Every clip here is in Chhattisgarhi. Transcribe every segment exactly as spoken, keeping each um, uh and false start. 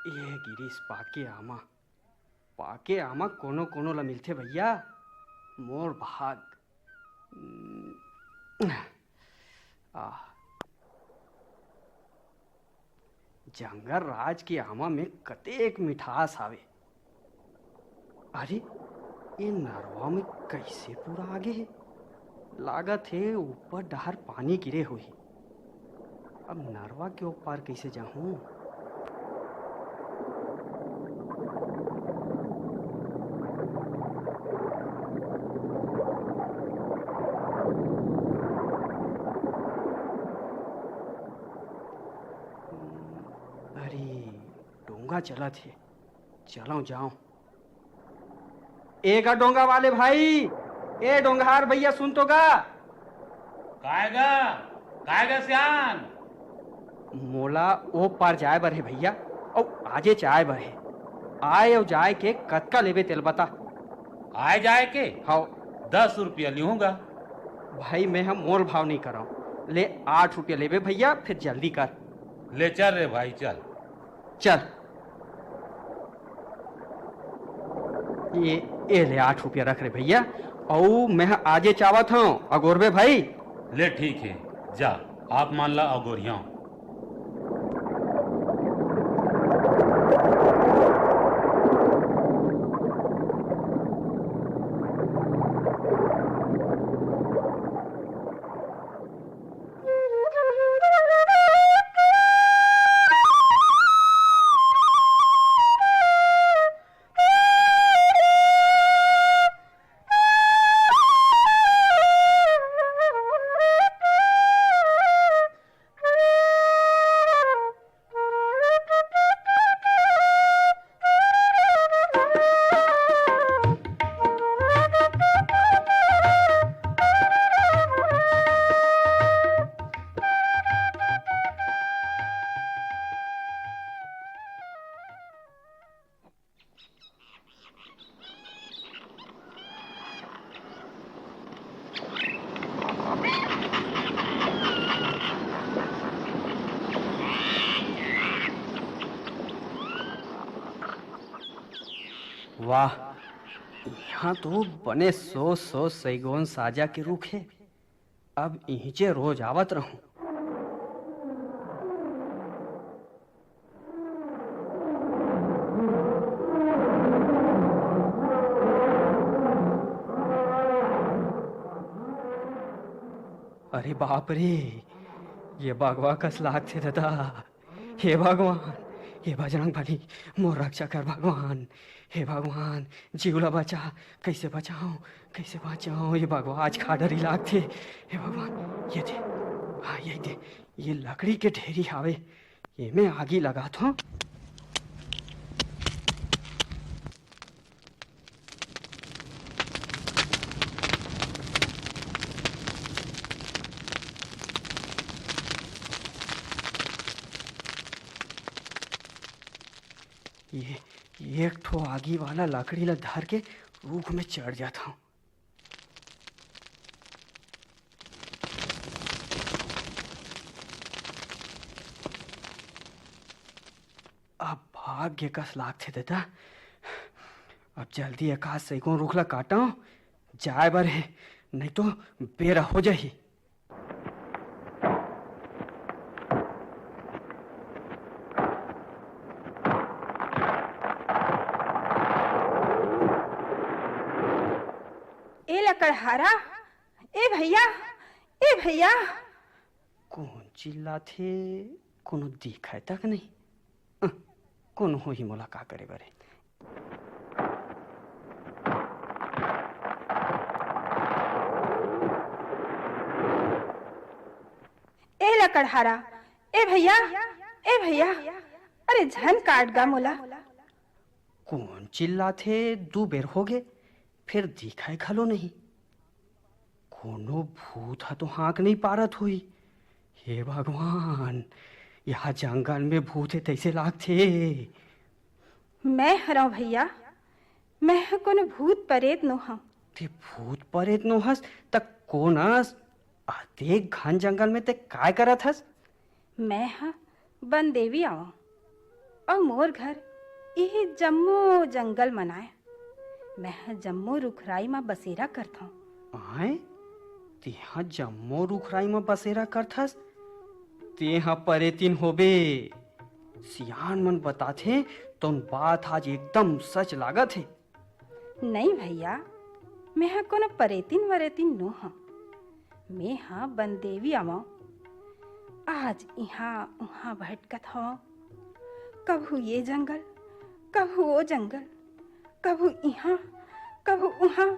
ये गिरिस पाके आमा। पाके आमा कोनो कोनो ला मिलथे भैया, मोर भाग। आह, जंगल राज के आमा में कतेक मिठास आवे। अरे, ये नरवा में कइसे पूरा आगे हे? लागत हे ऊपर डहर पानी गिरे होही। अब नरवा के ओ पार कइसे जाहूं? अरे, डोंगा चलत हे, चलंव जांव। ए गा डोंगा वाले भाई, ए डोंगहार भैया, सुन तो गा। काय गा, काय गा सियान? मोला ओ पार जाए बर हे भैया, अउ आजे जाए बर हे। आए अउ जाए के कतका लेबे तेल बता। आए जाए के? हव। दस रुपया लिहूंगा। भाई, मैं ह मोल भाव नहीं करंव, ले आठ रुपया लेबे भैया, फिर जल्दी कर। ले चल रे भाई, चल। चल। ये, ये ले आठ रुपया रख रे भैया, अउ मैं ह आजे चावत हंव, अगोरबे भाई। ले ठीक हे, जा, आप मन ला अगोरिहंव। वाह, इहाँ तो बने सो सो सैगोन साजा के रूख हे। अब इहिंचे रोज आवत रहूं। अरे बाप रे, ये बघवा कस लागथे ददा। हे भगवान, हे बजरंग बली, मोर रक्षा कर भगवान। हे भगवान, जीव ला बचा, कइसे बचाओं, कइसे बचाओं? ये भगवान, आज का डरी लागथे। हे भगवान, ये दे, हाँ, ये दे, ये लकड़ी के ढेरी हावे, एमे आगी लगाथों। ये, ये एक ठो आगी वाला लकड़ी ला धर के रूख में चढ़ जात हूँ। अब भाग्य कस लागथे ददा। अब जल्दी एकाध सैकड़ों रूख ला काटव, जाए बर हे, नहीं तो बेरा हो जाही। ए लकड़हारा, ए भैया, ए भैया। कोन चिल्लाथे? कोनो दिखय तक नहीं। अह, कोनो होही मोला का करे बर हे। ए लकड़हारा, ए भैया, ए भैया, अरे झन काट गा मोला। कोन चिल्लाथे? दू बेर होगे, फेर दिखय घलो नहीं। कोनो भूत ह तो हाँक नहीं पारत होही। हे भगवान, यहाँ जंगल में भूत हे तइसे लागथे। मैं हरंव भैया, मैं ह कोनो भूत परेत नो हंव। ते भूत परेत नो हस, त कोन अस? अतेक घन जंगल में ते काय करत हस? मैं ह बन देवी आवंव। अउ मोर घर इही जम्मो जंगल मन आय। मैं ह जम्मो रुखराई म बसेरा करथंव। आय, तेहा जम्मो रुखराई म बसेरा करथस, तेहा परेतिन होबे। सियान मन बताथे, तोन बात आज एकदम सच लागत हे। नहीं भैया, मैं ह कोनो परेतिन वरेतिन नो हंव। मैं ह बनदेवी अमंव। आज इहां उहां भटकत हंव, कभू ये जंगल, कभू वो जंगल, कभू इहां, कभू उहां।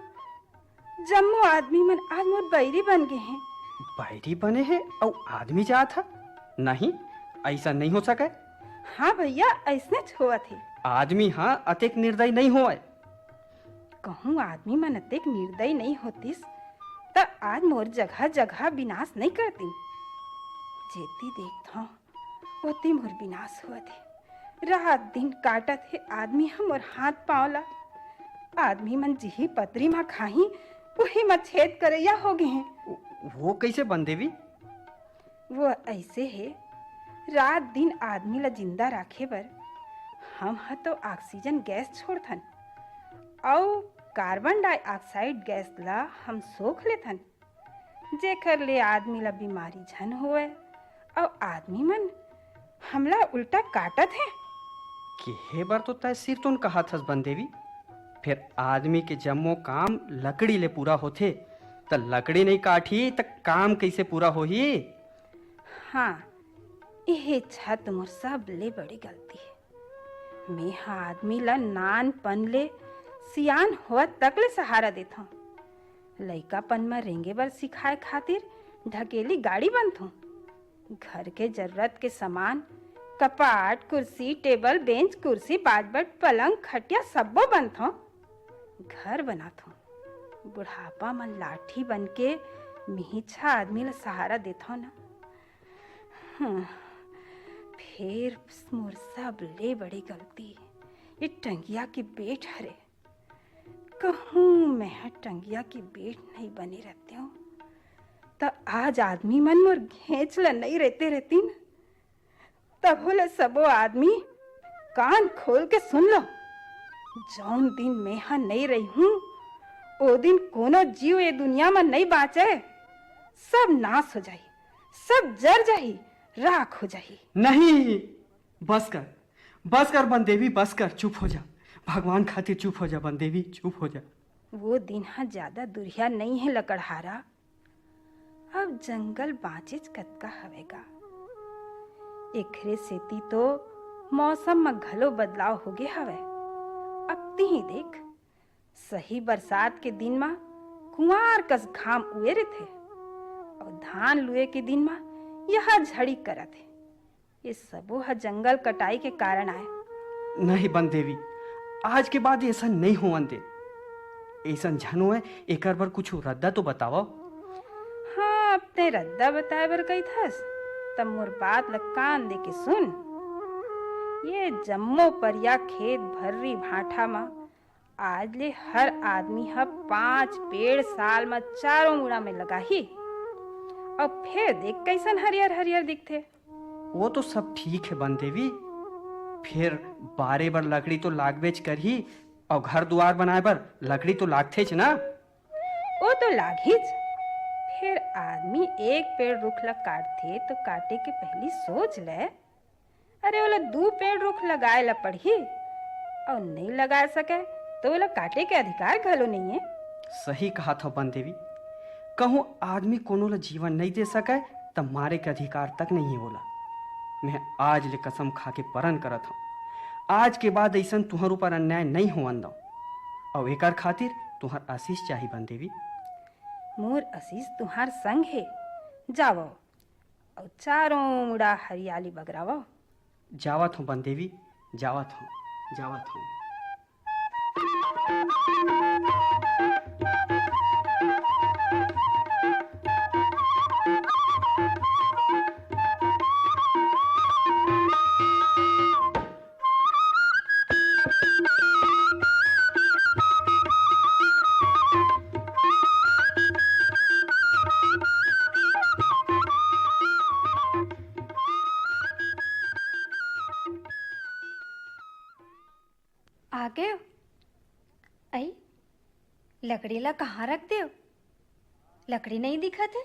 जम्मो आदमी मन आज मोर बैरी बन गे हें। बैरी बने हे अउ आदमी जात ह? नहीं, अइसा नइ हो सकय। हां भैया, अइसनेच होवत हे। आदमी ह अतेक निर्दयी नइ होवय। कहूं आदमी मन अतेक निर्दयी नइ होतिस, त आज मोर जगह जगह विनाश नइ करतिन। जेती देखथंव, ओती मोर विनाश होवत हे। रात दिन काटत हे आदमी ह मोर हाथ पांव ला। आदमी मन जिही पतरी म खाही, उही म छेद करइया हो गे हें। वो, वो कइसे बनदेवी? वो अइसे हे, रात दिन आदमी ला जिंदा राखे बर हम ह तो ऑक्सीजन गैस छोड़थन अउ कार्बन डाइऑक्साइड गैस ला हम सोख लेथन, जेकर ले आदमी ला बीमारी झन होवय अउ आदमी मन हमला उल्टा काटत हे। केहे बर तो तैं सिरतोन कहत हस बनदेवी, फेर आदमी के जम्मो काम लकड़ी ले पूरा होथे, त लकड़ी नइ काटही त काम कइसे पूरा होही? हां, इहे छत मोर सबले बड़ी गलती हे। मेंहा आदमी ल नानपन ले सियान होवत तक ले सहारा देथंव। लइकापन म रेंगे बर सिखाए खातिर ढकेली गाड़ी बनथंव। घर के जरूरत के सामान, कपाट, कुर्सी, टेबल, बेंच, कुर्सी, बाजबट, पलंग, खटिया सब्बो बनथंव। घर बनाथंव। बुढ़ापा म लाठी बन के मिहिछा आदमी ल सहारा देथंव न। हम्म, फेर मोर सबले बड़ी गलती ये टंगिया के बेट हरे। कहूं मेंहा टंगिया के बेट नइ बने रहतेंव, त आज आदमी मन मोर घेंच ल नइ रेते रहतिन। तभो ले सबो आदमी कान खोल के सुन लो, जौन दिन मेंहा नइ रहिहूं, ओ दिन कोनो जीव ए दुनिया म नइ बांचय। सब नाश हो जाही, सब जर जाही, राख हो जाही। नहीं, बस कर, बस कर बनदेवी, बस कर, चुप हो जा। भगवान खातिर चुप हो जा बनदेवी, चुप हो जा। वो दिन ह जादा दुरिहा नइ हे लकड़हारा। अब जंगल बांचेच कतका हवय गा। एखरे सेती तो मौसम म घलो बदलाव होगे हवय। अब तिही देख, सही बरसात के दिन म कुंवार कस घाम उए रहिथे अउ धान लुए के दिन म यह झड़ी करत हे। ये सबो ह जंगल कटाई के कारण आय। नहीं बनदेवी, आज के बाद ऐसा नहीं होवन दे। ऐसन झन होवय, एकर बर कुछ रद्दा तो बतावव। हां, अब तैं रद्दा बताए बर कहिथस, त मोर बात ल कान दे के सुन। ये जम्मो परिया खेत भर्री भांठा म आज ले हर आदमी ह पांच पेड़ साल म चारों मुड़ा में लगाही। अउ फेर देख कइसन हरियर हरियर दिखथे। वो तो सब ठीक हे बनदेवी, फेर बारे बर लकड़ी तो लागबेच करही, अउ घर दुआर बनाए बर लकड़ी तो लागथेच ना। वो तो लागहीच, फेर आदमी एक पेड़ रुख ल काटथे तो काटे के पहिली सोच ले, अरे, ओला दू पेड़ रुख लगाए ला पड़ही, अउ नइ लगाए सकय, त ओला काटे के अधिकार घलो नइये। सही कहत हव बनदेवी, कहूं आदमी कोनो ला जीवन नइ दे सकय, त मारे के अधिकार तक नइये ओला। मैं आज ले कसम खा के परन करत हंव, आज के बाद अइसन तुंहर ऊपर अन्याय नइ होवन दंव, अउ एकर खातिर तुंहर आशीष चाही बनदेवी। मोर आशीष तुंहर संग हे, जावव, अउ चारों मुड़ा हरियाली बगरावव। जावत हंव बनदेवी, जावत हंव, जावत हंव। आ गयो। अई, लकड़ी ला कहाँ रख देव? लकड़ी नहीं दिखत हे।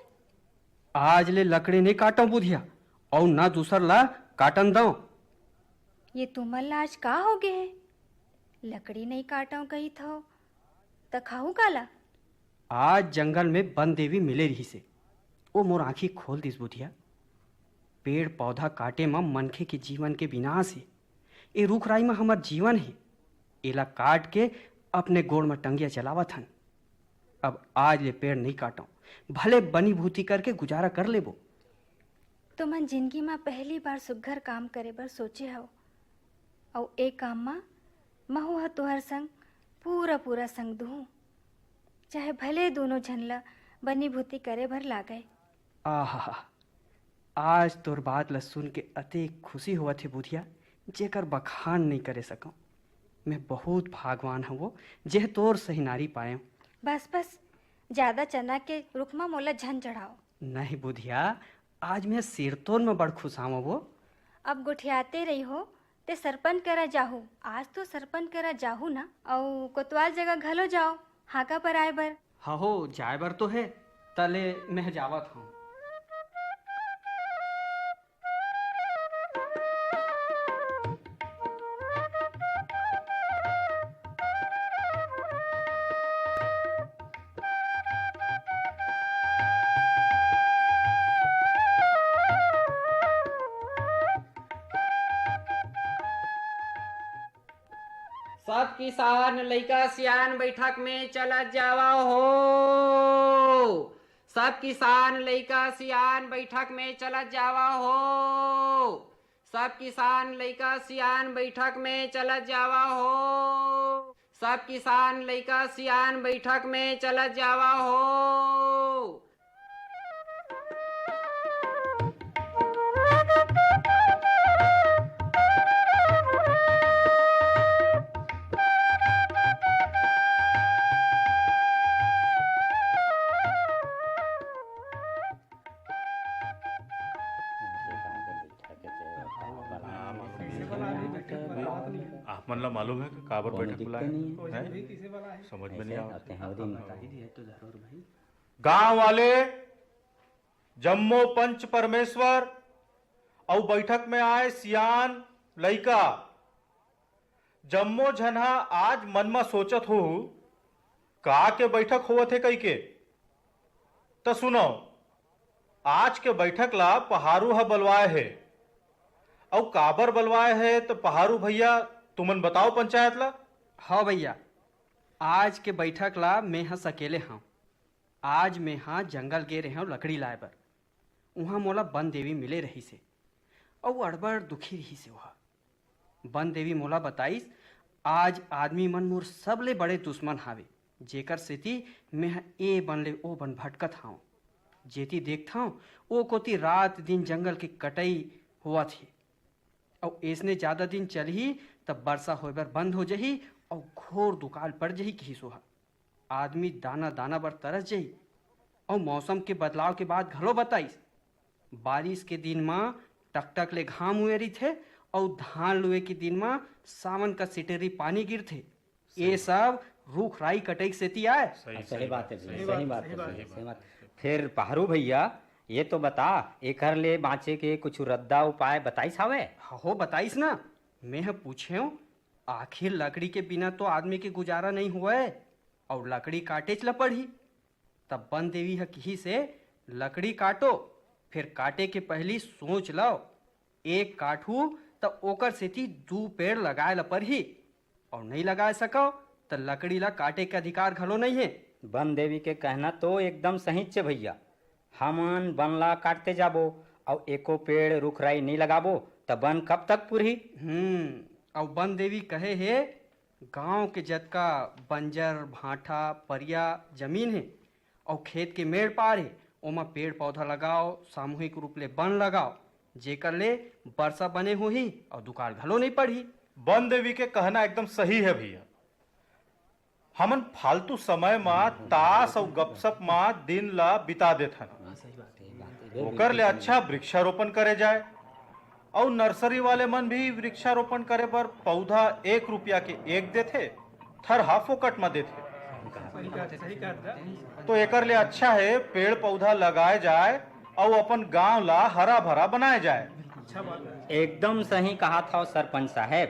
आज ले लकड़ी नहीं काटव बुधिया, अउ ना दूसर ला काटन दव। ये तुमन ला आज का हो गे हे? लकड़ी नहीं काटव कहिथव, त खाहू काला? आज जंगल में बन देवी मिले रिहिसे। ओ मोर आँखी खोल दिस बुधिया। पेड़ पौधा काटे म मनखे के जीवन के विनाश हे। ए रूख राई म हमर जीवन हे। एला काट के अपने गोड़ म टंगिया चलावत हन। अब आज ले पेड़ नइ काटंव, भले बनी भूती करके गुजारा कर लेबो। तुमन जिनगी म पहली बार सुग्घर काम करे बर सोचे हव, अउ ए काम म महू ह तुहर संग पूरा पूरा संग दुहूं, चाहे भले दूनों झन ल बनी भूती करे बर लागय। आहा, आज तोर बात ल सुन के अतेक खुशी होवत हे बुधिया, जेकर बखान नइ करे सकंव। मैं बहुत भागवान हवं, जेह तोर सही नारी पायेंव। बस बस, जादा चना के रुख म मोला झन चढ़ाव। नहीं बुधिया, आज मैं सिरतोन म बड़ खुश हवं वो। अब गोठियाते रहिहू, ते सरपंच करा जाहू। आज तो सरपंच करा जाहू ना, अउ कोतवाल जगह घलो जाव, हांका पर आय बर। हहो, जाय बर तो हे, तले मैं जावत हंव। सब किसान लइका सियान बैठक में चलत जावा हो। सब किसान लइका सियान बैठक में चलत जावा हो। सब किसान लइका सियान बैठक में चलत जावा हो। सब किसान लइका सियान बैठक में चलत जावा हो। आप मन ला मालूम है कि काबर कोनो बैठक दिक्कत बुलाए नहीं है। हैं? समझ में नहीं आवत। गांव वाले, जम्मो पंच परमेश्वर अउ बैठक में आए सियान लइका, जम्मो झन हा आज मन म सोचत होहू, का के बैठक होवत हे कहिके। त सुनव, आज के बैठक ला पहारू ह बलवाए हे। अउ काबर बलवाए हे त पहारू भइया, तुमन बताव पंचायत ला। हव भइया, आज के बैठक ला मेंह सकेले हंव। आज मेंह जंगल गे रेहेंव लकड़ी लाए बर। उहां मोला बन देवी मिले रहिस हे, अउ अड़बड़ दुखी रहिस हे ओहा। बन देवी मोला बताइस, आज आदमी मन मोर सबले बड़े दुश्मन हावे, जेकर सेती मेंह ए बन ले ओ बन भटकत हंव। जेती देखथंव, ओ कोती रात दिन जंगल के कटई होवत हे। अउ एसने जादा दिन चलही, त बरसा होय बर बंद हो जही अउ घोर दुकाल पड़ जही, किहिस ओहा। आदमी दाना-दाना बर तरस जही। अउ मौसम के बदलाव के बात घलो बताइस। बारिश के दिन म टकटक ले घाम हुए रहिथे अउ धान लुए के दिन म सावन का सिटेरी पानी गिरथे। ये सब रूख राई कटई के सेती आय। सही, सही सही बात बात है है, भैया, सही सही बात है, सही बात। फिर पहरू भैया, ये तो बता, एकर ले बाँचे के कुछ रद्दा उपाय बताइस हावय? हो, बताइस ना। मेंह पूछेंव, आखिर लकड़ी के बिना तो आदमी के गुजारा नइ होवय, अउ लकड़ी काटेच ल पड़ही। तब बन देवी ह किहिस हे, "लकड़ी काटो, फेर काटे के पहिली सोच लव। एक काटहू, त ओकर सेती दू पेड़ लगाए ल परही, अउ नइ लगाए सकव, त लकड़ी ल काटे के अधिकार घलो नइ हे।" बन देवी के कहना तो एकदम सहीच हे भैया। हमन बन ला काटते जाबो, अउ एको पेड़ रुख राई नइ लगाबो, त बन कब तक पुरही? हम्म, अउ बन देवी कहे हे, गांव के जतका बंजर, भांठा, परिया जमीन हे अउ खेत के मेड़ पार हे, ओमा पेड़ पौधा लगाव, सामूहिक रूप ले बन लगाव, जेकर ले बरसा बने होही अउ दुकाल घलो नइ पड़ही। बन देवी के कहना एकदम सही हे भैया। हमन फालतू समय म तास अउ गपशप म दिन ला बिता देथन। ओकर ले अच्छा वृक्षारोपण करे जाए। अउ नर्सरी वाले मन भी वृक्षारोपण करे बर पौधा एक रुपया के एक देथे, थरहा फोकट म देथे। सही कहा, सही कहा। तो एकर ले अच्छा हे पेड़ पौधा लगाए जाए अउ अपन गांव ला हरा भरा बनाए जाए। अच्छा बात है। एकदम सही कहा था सरपंच साहेब।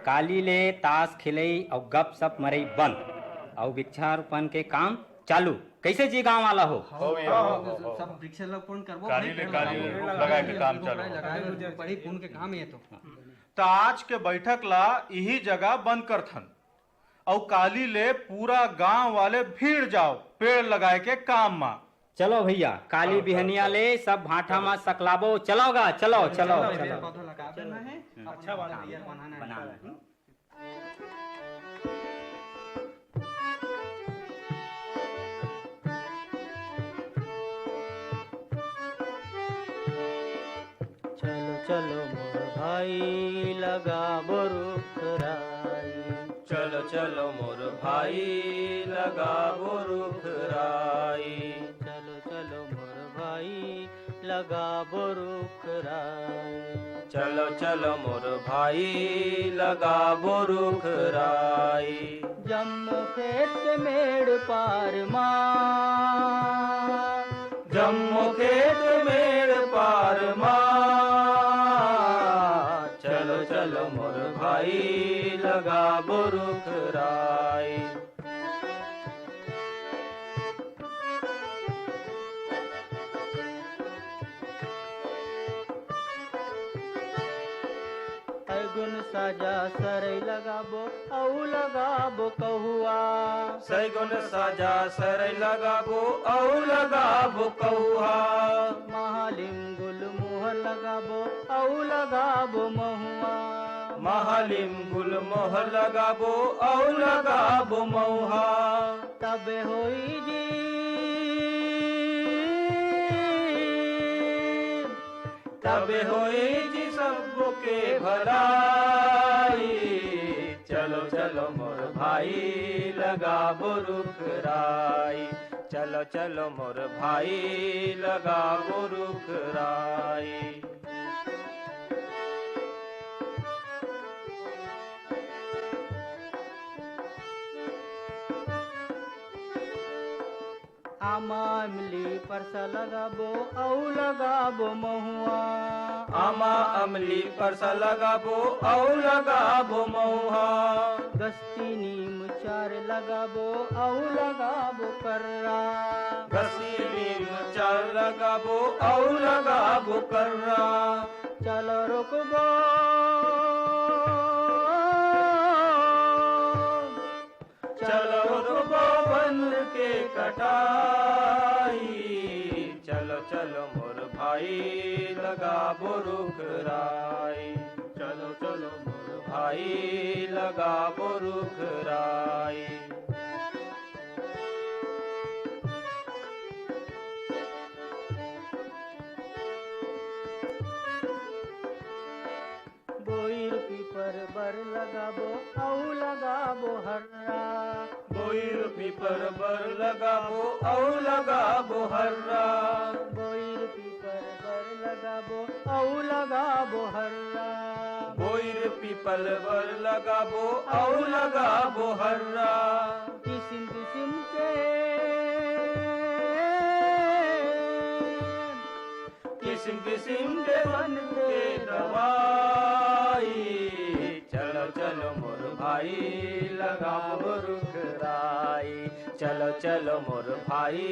काली ले ताश खेलई अउ गपशप मरई बंद, अउ वृक्षारोपण के काम चालू। कैसे जी गांव वाला हो? हो भैया, हो, हो, हो। सब वृक्षारोपण करबो, काली ले काली रुख लगाए के काम चालू। लगाए पड़ी, पुण्य के काम हे तो। त आज के बैठक ला इही जगह बंद करथन, अउ काली ले पूरा गांव वाले भीड़ जाओ पेड़ लगाए के काम मा। चलो भैया, काली बिहनिया ले सब भांठा मा सकलाबो। चलो गा, चलो, चलो, चलो। पौधा लगाबे ना हे, अच्छा वाला बनाना हे। चलो चलो मोर भाई लगाबो रुख राई। चलो चलो मोर भाई लगाबो रुख राई। चलो चलो मोर भाई लगाबो रुख राई। चलो चलो मोर भाई लगाबो रुख राई। जम्मो खेत के मेड़ पार मा, जम्मो खेत मेड़ पार मा। चलो चलो मोर भाई लगाबो रुख राई। सैगुन साजा सरई लगाबो अउ लगाबो कहुआ। सैगुन साजा सरई लगाबो अउ लगाबो कहुआ। महालिम गुलमोहर लगाबो अउ लगाबो महुआ। महालिम गुलमोहर लगाबो अउ लगाबो महुआ। तबे होई जी, तबे होई जी सबके भलाई। चलो चलो मोर भाई लगाबो रुख राई। चलो चलो मोर भाई लगाबो रुख राई। आमा अमली परसा लगाबो अउ लगाबो महुआ। आमा अमली परसा लगाबो अउ लगाबो महुआ। गस्ती नीम चार लगाबो अउ लगाबो कर्रा। गस्ती नीम चार लगाबो अउ लगाबो कर्रा। चलो रुकबो, चलो रुकबो वन के कटाई। चलो चलो मोर भाई लगाबो रुख राई। चलो चलो मोर भाई लगाबो रुख राई। बोइर पीपर बर लगाबो अउ लगाबो हर्रा। बोइर पीपर बर लगाबो अउ लगाबो हर्रा। बोइर पीपर बर लगाबो अउ लगाबो हर्रा। बोइर पीपल बर लगाबो अउ लगाबो हर्रा। किसिम किसिम के, किसिम किसिम के बन के दवाई। चलो चलो मोर भाई लगाबो रुख राई। चलो चलो मोर भाई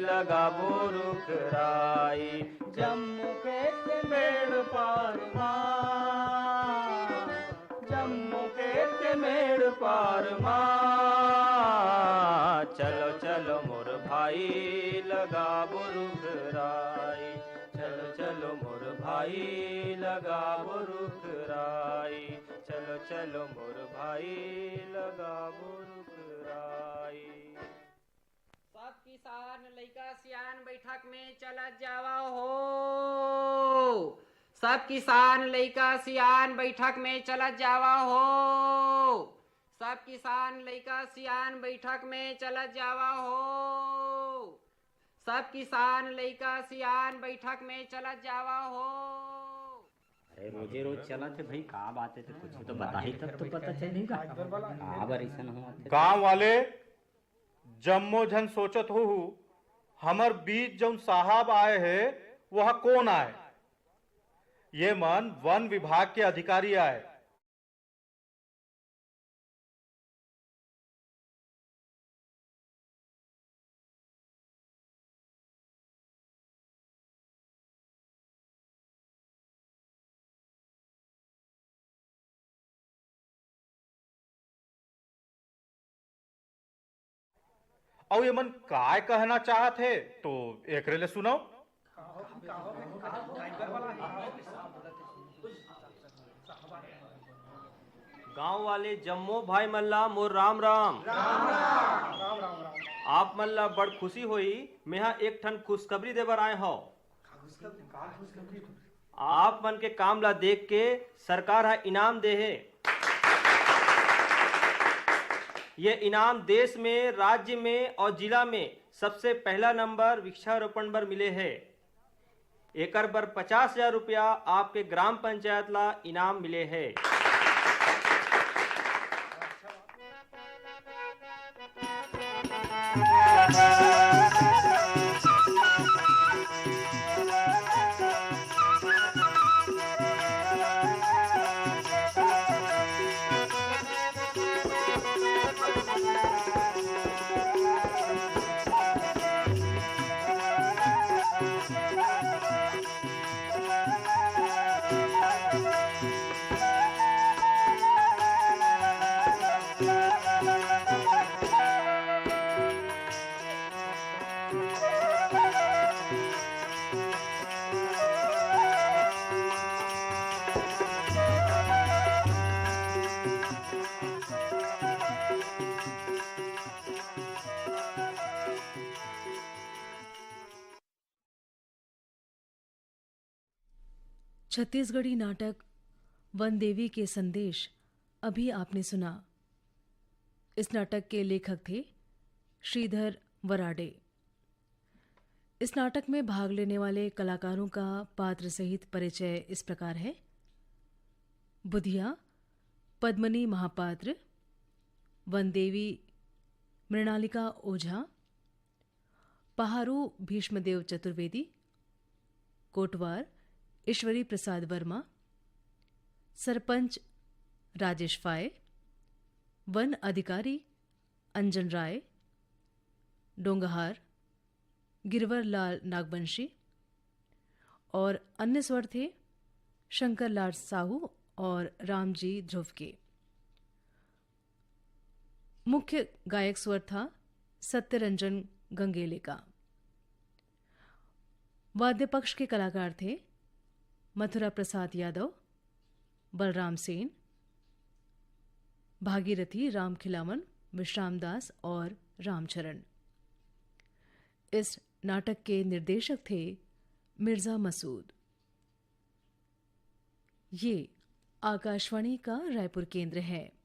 लगाबो रुख राई। जम्मो खेत के मेड़ पार मा, जम्मो खेत के मेड़ पार मा। चलो चलो मोर भाई लगाबो रुख राई। चलो चलो मोर भाई लगाबो रुख राई। चलो चलो मोर भाई लगाबो रुख राई। सब किसान लइका सियान बैठक में चलत जावा हो। सब किसान लइका सियान बैठक में चलत जावा हो। सब किसान लइका सियान बैठक में चलत जावा हो। सब किसान लइका सियान बैठक में चलत जावा हो। अरे, रोजे रोज चलत हे भाई, का बात हे? तो कुछ तो बताही, तब तो पता चलेगा। का बर अइसन होवत हे? गांव वाले जम्मो झन सोचत होहू, हमर बीच जउन साहब आए हे, वह कोन आए? ये मन वन विभाग के अधिकारी आए। अउ ये मन काय कहना चाहत हे, तो एकरे ले सुनव। गांव वाले जम्मो भाई मन ला मोर राम राम। आप मन ला बड़ खुशी होई, मेहा एक ठन खुशखबरी देबर आए हव। आप मन के काम ला देख के सरकार ह इनाम दे हे। ये इनाम देश में, राज्य में और जिला में सबसे पहला नंबर वृक्षारोपण बर मिले हे। एकर बर पचास हजार रुपया आपके ग्राम पंचायत ला इनाम मिले हे। छत्तीसगढ़ी नाटक वन देवी के संदेश अभी आपने सुना। इस नाटक के लेखक थे श्रीधर वराडे। इस नाटक में भाग लेने वाले कलाकारों का पात्र सहित परिचय इस प्रकार है। बुधिया पद्मनी महापात्र, वन देवी मृणालिका ओझा, पहारू भीष्मदेव चतुर्वेदी, कोटवार ईश्वरी प्रसाद वर्मा, सरपंच राजेश फाये, वन अधिकारी अंजन राय, डोंगहार गिरवर लाल नागवंशी और अन्य स्वर थे शंकर लाल साहू और रामजी ध्रुव के। मुख्य गायक स्वर था सत्यरंजन गंगेले का। वाद्य पक्ष के कलाकार थे मथुरा प्रसाद यादव, बलराम सेन, भागीरथी, राम खिलावन, विश्राम दास और रामचरण। इस नाटक के निर्देशक थे मिर्जा मसूद। ये आकाशवाणी का रायपुर केंद्र है।